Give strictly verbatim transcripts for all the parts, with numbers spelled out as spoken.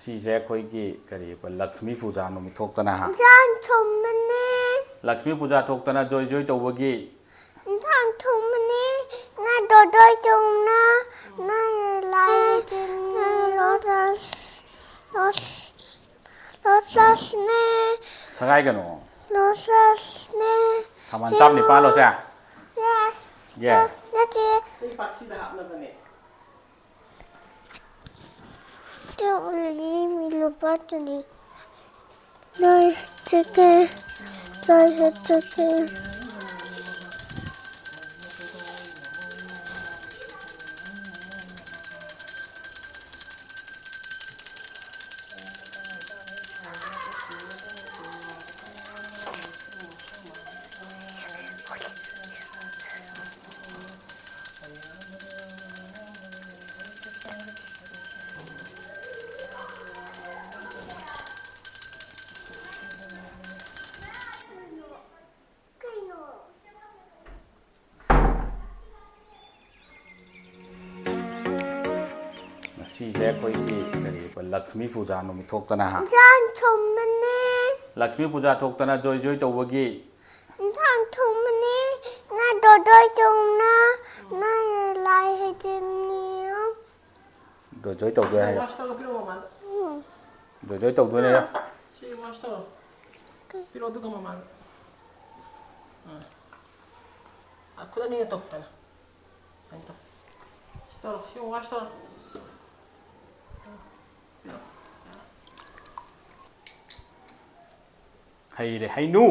ꯁꯤꯁꯦ ꯑꯩꯈꯣꯏꯒꯤ ꯀꯔꯤꯕ, ꯂꯛꯁꯃꯤ ꯄꯨꯖꯥ ꯅꯨꯃꯤꯠ ꯊꯣꯛꯇꯅ, ꯍꯥ? ꯏꯟꯁꯥꯡ ꯊꯣꯡꯕꯅꯦ꯫ ꯂꯛꯁꯃꯤ ꯄꯨꯖꯥ ꯊꯣꯛꯇꯅ ꯖꯣꯏ ꯖꯣꯏ ꯇꯧꯕꯒꯤ꯫ ꯏꯟꯁꯥꯡ ꯊꯣꯡꯕꯅꯦ꯫ ꯅ ꯗꯣꯗꯣꯏ ꯇꯧꯅ꯫ ꯅ ꯂꯥꯏ ꯅ ꯂꯣꯇꯁ꯫ ꯂꯣꯇꯁꯅꯦ꯫ ꯁꯒꯥꯏꯒꯅꯣ꯫ ꯂꯣꯇꯁꯅꯦ꯫ ꯊꯝꯕꯥꯜ ꯆꯥꯝ ꯅꯤꯄꯥꯜꯂꯣ ꯁꯦ? ꯌꯦꯁ꯫ ꯌꯦꯁ꯫ ꯅꯠꯇꯦ꯫ ꯑꯩ ꯄꯥꯛꯁꯤꯗ ꯍꯥꯞꯅꯕꯅꯦ꯫ ꯇꯧꯔꯤ ꯃꯤ ꯂꯨꯄꯥ ꯆꯅꯤ꯫ ꯂꯣꯏ ꯆꯠꯀꯦ꯫ ꯂꯣꯏ ꯆꯠꯀꯦ꯫ ꯉꯁꯤꯁꯦ ꯑꯩꯈꯣꯏꯒꯤ ꯀꯔꯤꯕ, ꯂꯛꯁꯃꯤ ꯄꯨꯖꯥ ꯅꯨꯃꯤꯠ ꯊꯣꯛꯇꯅ, ꯍꯥ? ꯏꯟꯁꯥꯡ ꯊꯣꯡꯕꯅꯦ꯫ ꯂꯛꯁꯃꯤ ꯄꯨꯖꯥ ꯊꯣꯛꯇꯅ ꯖꯣꯏ ꯖꯣꯏ ꯇꯧꯕꯒꯤ꯫ ꯏꯟꯁꯥꯡ ꯊꯣꯡꯕꯅꯦ꯫ ꯅ ꯗꯣꯗꯣꯏ ꯇꯧꯅ꯫ ꯅ ꯂꯥꯏ ꯍꯩꯖꯤꯟꯅꯤꯌꯣ꯫ ꯖꯣꯏ ꯖꯣꯏ ꯇꯧꯗꯣꯏ ꯍꯥꯏꯔꯣ? ꯋꯥꯁ ꯇꯧꯔꯒ ꯄꯤꯔꯛꯑꯣ ꯃꯃꯥꯗ꯫ ꯖꯣꯏ ꯖꯣꯏ ꯇꯧꯗꯣꯏꯅꯦ꯫ ꯁꯤ ꯋꯥꯁ ꯇꯧꯔꯣ꯫ ꯄꯤꯔꯛꯑꯣ ꯑꯗꯨꯒ ꯃꯃꯥꯗ꯫ ꯑꯥ꯫ ꯑꯥ, ꯈꯨꯠ ꯑꯅꯤꯅ ꯇꯧ ꯁꯨꯃꯥꯏꯅ꯫ ꯁꯨꯃꯥꯏꯅ ꯇꯧ꯫ ꯁꯤ ꯇꯧꯔꯣ꯫ ꯁꯤ ꯋꯥꯁ ꯇꯧꯔꯣ꯫ ꯍꯩꯔꯦ, ꯍꯩꯅꯨ꯫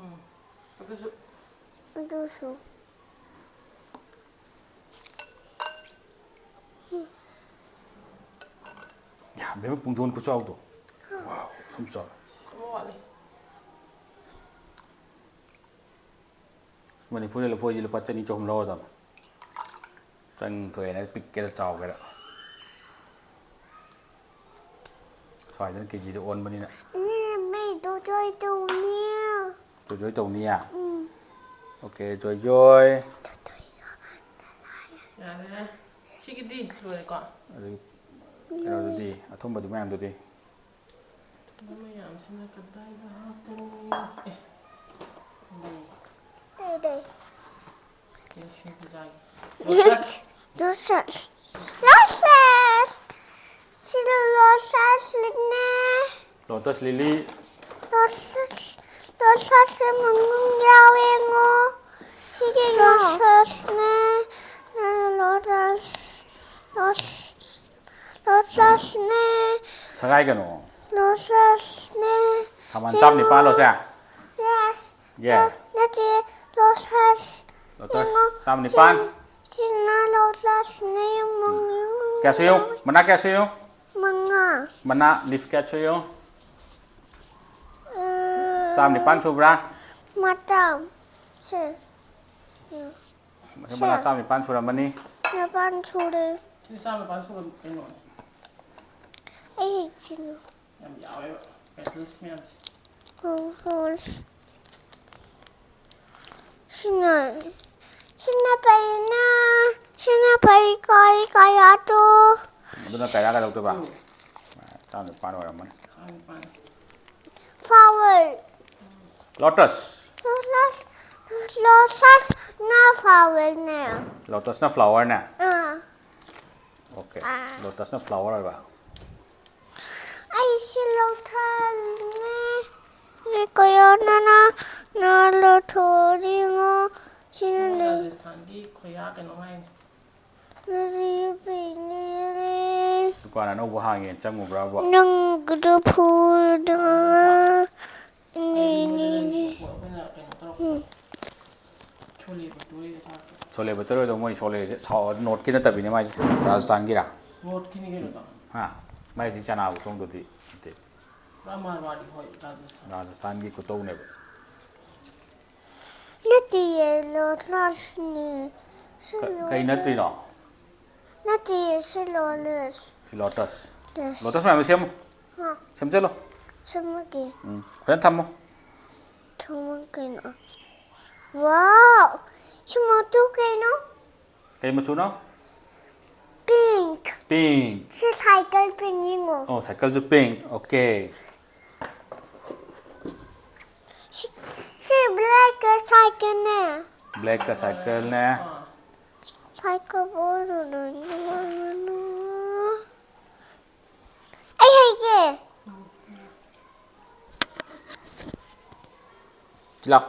ꯎꯝ꯫ ꯑꯗꯨꯁꯨ꯫ ꯑꯗꯨꯁꯨ꯫ ꯌꯥꯝꯃꯦꯕ ꯄꯨꯡꯗꯣꯟ ꯈꯨꯆꯥꯎꯗꯣ꯫ ꯋꯥꯎ, ꯁꯨꯝ ꯆꯥꯎ꯫ ꯑꯃ ꯋꯥꯠꯂꯤ꯫ ꯃꯅꯤꯄꯨꯔꯗ ꯂꯐꯣꯏꯗꯤ ꯂꯨꯄꯥ ꯆꯅꯤ ꯆꯍꯨꯝ ꯂꯧꯔꯗꯕꯅꯤ꯫ ꯆꯪ ꯊꯣꯛꯑꯦꯅ ꯄꯤꯛꯀꯦꯔꯥ ꯆꯥꯎꯒꯦꯔꯥ꯫ ꯁ꯭ꯋꯥꯏꯗꯅ ꯀꯦꯖꯤꯗ ꯑꯣꯟꯕꯅꯤꯅ꯫ ꯏꯅꯦ, ꯃꯩꯗꯣ ꯖꯣꯏ ꯇꯧꯅꯤ꯫ ꯖꯣꯏ ꯖꯣꯏ ꯇꯧꯅꯤꯌꯦ? ꯎꯝ꯫ ꯑꯣꯀꯦ, ꯖꯣꯏ ꯖꯣꯏ꯫ ꯌꯥꯔꯦ꯫ ꯁꯤꯒꯤꯗꯤ ꯂꯣꯏꯔꯦꯀꯣ? ꯑꯗꯒꯤ ꯀꯩꯅꯣꯗꯨꯗꯤ, ꯑꯊꯨꯝꯕꯗꯨ ꯃꯌꯥꯝꯗꯨꯗꯤ? ꯑꯗꯨ ꯃꯌꯥꯝꯁꯤꯅ ꯀꯗꯥꯏꯗ ꯍꯥꯞꯀꯅꯤ? ꯑꯦ, ꯂꯩ꯫ ꯂꯩ꯫ ꯂꯛꯁꯃꯤ ꯄꯨꯖꯥꯒꯤ꯫ Lotus. Lotus. Lotus. ꯁꯤꯅ lotusꯅꯦ꯫ Lotus lily. Lotus. Lotusꯁꯦ ꯃꯅꯨꯡ ꯌꯥꯎꯋꯦꯉꯣ꯫ ꯁꯤꯗꯤ lotusꯅꯦ꯫ Lotus. Lotus. Lotusꯅꯦ꯫ ꯁꯒꯥꯏꯒꯅꯨ꯫ Lotusꯅꯦ꯫ ꯊꯝꯕꯥꯜ ꯆꯥꯝ ꯅꯤꯄꯥꯜꯂꯣ ꯁꯦ? Yes. Yes. ꯅꯠꯇꯦ, lotus꯫ Lotus ꯆꯥꯝ ꯅꯤꯄꯥꯜ꯫ ꯁꯤꯅ lotusꯅꯦ, ꯌꯦꯡꯉꯣ, ꯌꯦꯡꯉꯣ, ꯀꯌꯥꯁꯨ ꯌꯦꯡꯉꯨ? ꯃꯅꯥ ꯀꯌꯥꯁꯨ ꯌꯦꯡꯉꯨ? ꯃꯉꯥ꯫ ꯃꯅꯥ leaf ꯀꯌꯥꯁꯨ ꯌꯦꯡꯉꯨ? ꯎꯝ, ꯆꯥꯝ ꯅꯤꯄꯥꯜ ꯁꯨꯕ꯭ꯔꯥ? ꯃꯇꯝ꯫ ꯁꯦ꯫ ꯃꯁꯤ ꯃꯅꯥ ꯆꯥꯝ ꯅꯤꯄꯥꯜ ꯁꯨꯔꯝꯃꯅꯤ꯫ ꯅꯤꯄꯥꯜ ꯁꯨꯔꯦ꯫ ꯁꯤꯗꯤ ꯆꯥꯝ ꯅꯤꯄꯥꯜ ꯁꯨꯕ ꯀꯩꯅꯣꯅꯦ꯫ ꯑꯩ ꯍꯩꯇ꯭ꯔꯤꯅꯣ꯫ ꯌꯥꯝ ꯌꯥꯎꯋꯦꯕ petals ꯃꯌꯥꯝꯁꯦ꯫ ꯍꯣꯏ, ꯍꯣꯏ꯫ ꯁꯤꯅ, ꯁꯤꯅ ꯀꯩꯅ, ꯁꯤꯅ ꯀꯩ, ꯀꯩ, ꯀꯩ ꯑꯗꯣ? ꯑꯗꯨꯅ ꯀꯌꯥ ꯀꯩꯗꯧꯗꯣꯏꯕ? ꯆꯥꯝ ꯅꯤꯄꯥꯜ ꯑꯣꯏꯔꯝꯃꯅꯤ꯫ ꯆꯥꯝ ꯅꯤꯄꯥꯜ꯫ Flower꯫ Lotus. Lotus, lotusꯅ flowerꯅꯦ꯫ Lotusꯅ flowerꯅꯦ? ꯑꯥ꯫ Okay. Lotusꯅ flower ꯑꯣꯏꯕ? ꯑꯩꯁꯦ ꯂꯧꯊꯔꯅꯦ꯫ ꯁꯤ ꯀꯌꯥꯅꯅ ꯅ ꯂꯧꯊꯣꯛꯏꯉꯣ꯫ ꯁꯤꯅꯅꯦ꯫ ꯔꯥꯖꯁꯊꯥꯟꯒꯤ ꯈꯣꯏꯌꯥ ꯀꯩꯅꯣ ꯍꯥꯏꯅꯦ꯫ ꯅꯨꯄꯤꯅꯦ꯫ ꯗꯨꯀꯥꯟ ꯑꯅꯧꯕ ꯍꯥꯡꯉꯦꯅ ꯆꯪꯉꯨꯕ꯭ꯔꯥꯕ? ꯅꯪꯒꯤꯗꯣ ꯐꯨꯗ꯫ ꯑꯩꯈꯣꯏꯅ ꯀꯩꯅꯣ ꯇꯧꯔꯛꯄꯗꯣ꯫ ꯁꯣꯂꯦ ꯕꯇꯨꯔꯦꯒ ꯆꯥꯔꯛꯄꯗꯣ꯫ ꯁꯣꯂꯦ ꯕꯇꯨꯔꯦꯗꯣ ꯃꯣꯏ ꯁꯣꯂꯦꯁꯦ ꯁꯥꯎ-, ꯅꯣꯔꯠꯀꯤ ꯅꯠꯇꯕꯤꯅꯦ ꯃꯥꯏꯁꯦ, ꯔꯥꯖꯁꯊꯥꯟꯒꯤꯔꯥ? ꯅꯣꯔꯠꯀꯤꯅꯤ ꯀꯩꯅꯣꯗꯣ꯫ ꯍꯥ? ꯃꯥꯏꯁꯤ ꯆꯅꯥ ꯈꯨꯊꯣꯡꯗꯨꯗꯤ ꯅꯠꯇꯦ꯫ ꯄꯨꯔꯥ ꯃꯥꯔꯋꯥꯔꯤ ꯍꯣꯏ ꯔꯥꯖꯁꯊꯥꯟ꯫ ꯔꯥꯖꯁꯊꯥꯟꯒꯤ ꯈꯨꯇꯧꯅꯦꯕ꯫ ꯅꯠꯇꯤꯌꯦ, ꯂꯣꯇꯁꯅꯦ꯫ ꯁꯤ ꯀ-, ꯂꯣꯇꯁ꯫ ꯀꯩ ꯅꯠꯇ꯭ꯔꯤꯅꯣ? ꯅꯠꯇꯤꯌꯦ, ꯁꯤ ꯂꯣꯇꯁ꯫ ꯁꯤ ꯂꯣꯇꯁ꯫ ꯌꯦꯁ꯫ ꯂꯣꯇꯁ ꯃꯌꯥꯝꯗꯣ ꯁꯦꯝꯃꯨ꯫ ꯍꯥ꯫ ꯁꯦꯝꯖꯜꯂꯣ꯫ ꯁꯦꯝꯃꯒꯦ꯫ ꯎꯝ꯫ ꯐꯖꯅ ꯊꯝꯃꯣ꯫ ꯊꯝꯃ ꯀꯩꯅꯣ? ꯋꯥꯎ! ꯁꯤ ꯃꯆꯨ ꯀꯩꯅꯣ? ꯀꯩ ꯃꯆꯨꯅꯣ? Pink. Pink. ꯁꯤ cycle pink ꯌꯦꯡꯉꯣ꯫ ꯑꯣ, cycle ꯁꯨ pink꯫ Okay꯫ ꯁꯤ, ꯁꯤ black cycle ꯅꯦ꯫ Black cycle ꯅꯦ꯫ Cycle ꯕꯣꯔꯗꯨꯅ ꯅꯨꯡꯉꯥꯏꯕꯅ꯫ ꯑꯩ ꯍꯩꯒꯦ꯫ ꯂꯥꯎ꯫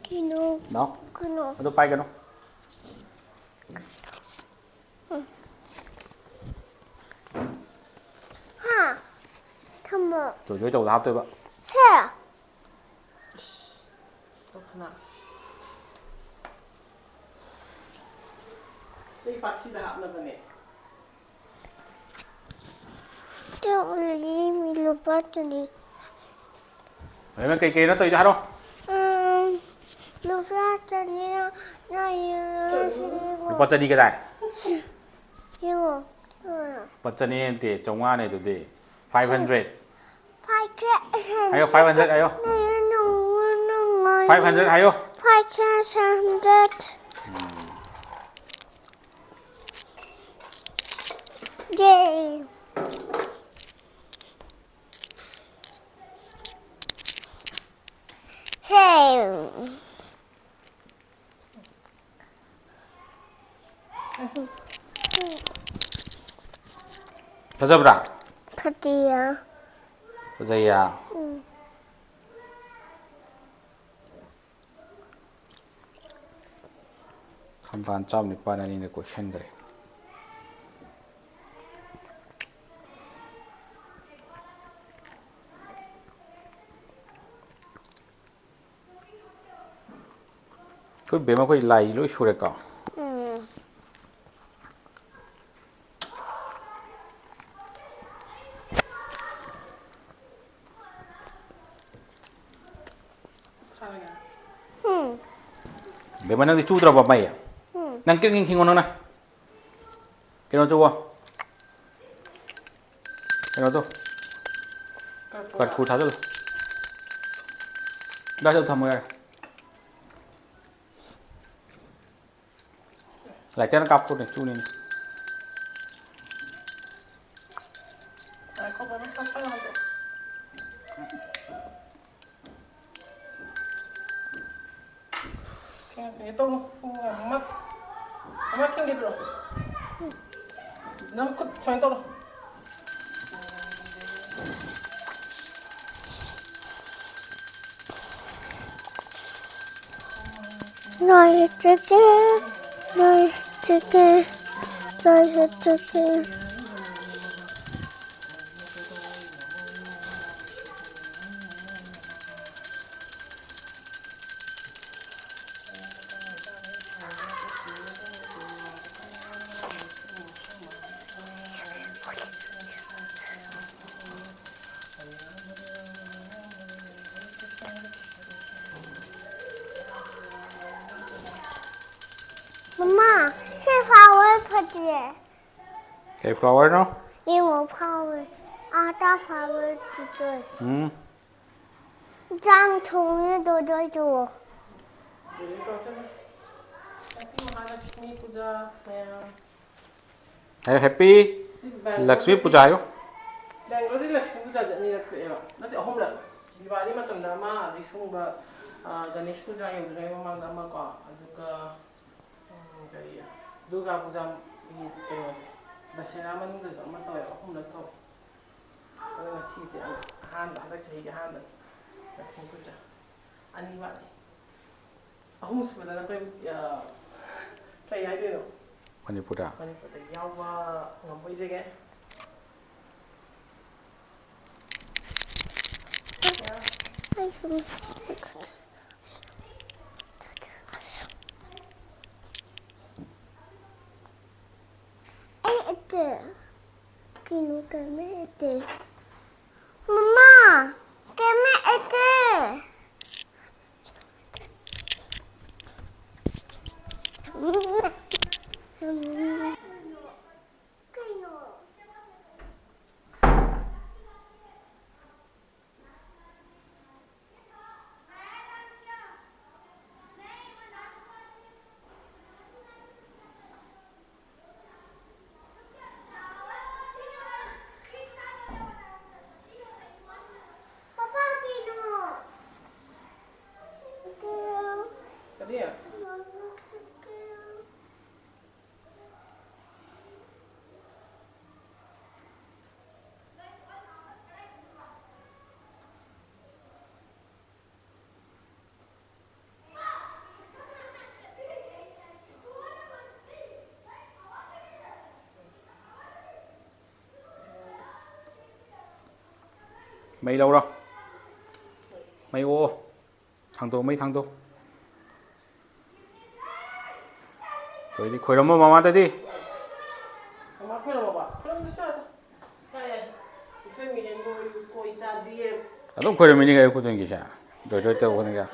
ꯀꯩꯅꯣ? ꯂꯥꯎ꯫ ꯀꯩꯅꯣ? ꯑꯗꯨ ꯄꯥꯏꯒꯅꯨ꯫ ꯍꯥ? ꯊꯝꯃꯣ꯫ ꯆꯣꯏ ꯆꯣꯏ ꯇꯧꯕꯗ ꯍꯥꯞꯇꯣꯏꯕ꯫ ꯁꯦ꯫ ꯇꯧꯈꯅ꯫ ꯁꯤ ꯄꯥꯛꯁꯤꯗ ꯍꯥꯞꯅꯕꯅꯦ꯫ ꯇꯧꯔꯤ ꯃꯤ ꯂꯨꯄꯥ ꯆꯅꯤ꯫ ꯍꯣꯔꯦꯟ ꯀꯩ ꯀꯩꯅꯣ ꯇꯧꯔꯤꯗꯣ ꯍꯥꯏꯔꯣ꯫ ꯎꯝ, ꯂꯨꯄꯥ ꯆꯅꯤ ꯅ-, ꯅ-, ꯂꯨꯄꯥ ꯆꯅꯤ ꯀꯗꯥꯏ? ꯌꯦꯡꯉꯣ꯫ ꯂꯨꯄꯥ ꯆꯅꯤ ꯅꯠꯇꯦ, ꯆꯥꯝꯃꯉꯥꯅꯦ ꯑꯗꯨꯗꯤ꯫ Five hundred꯫ Five hundred꯫ ꯍꯥꯏꯌꯣ, five hundred ꯍꯥꯏꯌꯣ꯫ Five hundred ꯍꯥꯏꯌꯣ꯫ Five hundred꯫ ꯌꯦ꯫ ꯍꯦ꯫ ꯐꯖꯕ꯭ꯔꯥ? ꯐꯖꯩꯌꯦ꯫ ꯐꯖꯩꯌꯦ꯫ ꯎꯝ꯫ ꯊꯝꯕꯥꯜ ꯆꯥꯝ ꯅꯤꯄꯥꯟ ꯑꯅꯤꯅ ꯀꯣꯏꯁꯟꯈ꯭ꯔꯦ꯫ ꯑꯩꯈꯣꯏ ꯕꯦꯝꯃ, ꯑꯩꯈꯣꯏ ꯂꯥꯏ ꯂꯣꯏ ꯁꯨꯔꯦꯀꯣ? ꯎꯝ꯫ ꯎꯝ꯫ ꯕꯦꯝꯃ, ꯅꯪꯗꯤ ꯆꯨꯗ꯭ꯔꯕꯣ ꯃꯩ? ꯎꯝ꯫ ꯅꯪ ꯀ꯭ꯔꯤꯡ ꯀ꯭ꯔꯤꯡ ꯈꯤꯡꯉꯣ ꯅꯪꯅ꯫ ꯀꯩꯅꯣ ꯆꯨꯋꯣ꯫ ꯀꯩꯅꯣ ꯇꯧ꯫ ꯀꯔꯐꯨ ꯀꯔꯐꯨ ꯊꯥꯖꯤꯜꯂꯨ꯫ ꯗꯥ, ꯆꯧ ꯊꯝꯃꯣ ꯌꯥꯔꯦ꯫ Lighter ꯀꯥꯞꯄꯨꯅꯦ, ꯆꯨꯅꯤꯅꯦ꯫ ꯉꯥꯏꯈꯣ, ꯕꯕꯥ, ꯆꯥꯛ ꯆꯥꯔꯝꯒꯦ꯫ ꯀꯩꯅꯣ ꯇꯧꯔꯣ, ꯄꯨꯡ ꯑꯃ, ꯑꯃ ꯊꯤꯟꯈꯤꯗ꯭ꯔꯣ? ꯅꯪ ꯈꯨꯠ ꯁꯨꯃꯥꯏꯅ ꯇꯧꯔꯣ꯫ ꯂꯣꯏꯗ꯭ꯔꯤꯒꯦ, ꯂꯣꯏꯗ꯭ꯔꯤꯒꯦ, ꯂꯣꯏꯗ꯭ꯔꯤꯒꯦ꯫ ꯃꯃꯥ, ꯁꯤ flower ꯐꯠꯇ꯭ꯔꯦ꯫ ꯀꯩ flowerꯅꯣ? ꯌꯦꯡꯉꯣ, flower꯫ ꯑꯥꯗ flower ꯇꯨꯗꯣꯏ꯫ ꯎꯝ꯫ ꯆꯥꯛ ꯊꯣꯡꯉꯦ, ꯗꯣꯗꯣꯏ ꯆꯨꯋꯣ꯫ Happy Mahalakshmi Puja ꯃꯌꯥꯝ꯫ ꯍꯥꯏꯌꯣ, Happy ꯁꯤ ꯕꯦꯡꯒ꯭ꯂꯣꯔꯗꯗꯤ ꯂꯛꯁꯃꯤ ꯄꯨꯖꯥ ꯍꯥꯏꯌꯣ꯫ ꯕꯦꯡꯒ꯭ꯂꯣꯔꯗꯤ ꯂꯛꯁꯃꯤ ꯄꯨꯖꯥꯁꯦ ꯑꯅꯤꯔꯛ ꯊꯣꯛꯑꯦꯕ꯫ ꯅꯠꯇꯦ, ꯑꯍꯨꯝꯂꯛ꯫ ꯗꯤꯋꯥꯂꯤ ꯃꯇꯝꯗ ꯑꯃ, ꯑꯗꯩ ꯁꯤꯒꯨꯝꯕ, ꯑ, ꯒꯅꯦꯁ ꯄꯨꯖꯥ ꯌꯧꯗ꯭ꯔꯤꯉꯩ ꯃꯃꯥꯡꯗ ꯑꯃ ꯀꯣ, ꯑꯗꯨꯒ, ꯎꯝ, ꯀꯔꯤ, ꯗꯨꯔꯒꯥ ꯄꯨꯖꯥꯒꯤ ꯀꯩꯅꯣꯁꯦ, ꯗꯁꯦꯔꯥ ꯃꯅꯨꯡꯗꯁꯨ ꯑꯃ ꯇꯧꯋꯦꯕ, ꯑꯍꯨꯝꯂꯛ ꯇꯧꯋꯦ꯫ ꯑꯗꯣ ꯉꯁꯤꯁꯦ ꯑꯩ ꯑꯍꯥꯟꯕ, ꯍꯟꯗꯛ ꯆꯍꯤꯒꯤ ꯑꯍꯥꯟꯕꯅꯤ ꯂꯛꯁꯃꯤ ꯄꯨꯖꯥ꯫ ꯑꯅꯤ ꯋꯥꯠꯂꯤ꯫ ꯑꯍꯨꯝꯁꯨꯕꯗꯅ ꯑꯩꯈꯣꯏ, ꯑ, ꯀꯩ ꯍꯥꯏꯗꯣꯏꯅꯣ? ꯃꯅꯤꯄꯨꯔꯗ꯫ ꯃꯅꯤꯄꯨꯔꯗ ꯌꯥꯎꯕ ꯉꯝꯕ ꯑꯣꯏꯖꯒꯦ꯫ ꯑꯩ ꯁꯨꯝ ꯑꯩ ꯑꯠꯇꯦ꯫ ꯀꯩꯅꯣ ꯀꯩꯝ ꯑꯠꯇꯦ꯫ ꯃꯃꯥ! ꯀꯩꯝ ꯑꯠꯇꯦ꯫ ꯀꯩꯅꯣ? ꯃꯩ ꯂꯧꯔꯣ꯫ ꯃꯩ ꯑꯣ꯫ ꯊꯥꯡꯗꯣꯛ, ꯃꯩ ꯊꯥꯡꯗꯣꯛ꯫ ꯑꯩꯈꯣꯏꯗꯤ ꯈꯣꯏꯔꯝꯃꯣ ꯃꯃꯥꯗꯗꯤ꯫ ꯃꯃꯥ ꯈꯣꯏꯔꯝꯃꯣꯕ? ꯈꯣꯏꯔꯝꯗꯁꯨ ꯌꯥꯗ꯫ ꯌꯥꯏ, ꯌꯥꯏ꯫ ꯏꯊꯣꯏ ꯃꯤꯍꯦꯟ ꯀꯣꯏ, ꯀꯣꯏ ꯆꯥꯗꯤꯌꯦ꯫ ꯑꯗꯨꯝ ꯈꯣꯏꯔꯝꯃꯤꯅꯤ ꯀꯩꯅꯣ ꯈꯨꯗꯣꯡꯒꯤꯁꯦ꯫ ꯗꯣꯏ ꯗꯣꯏ ꯇꯧꯕꯅꯤꯒ꯫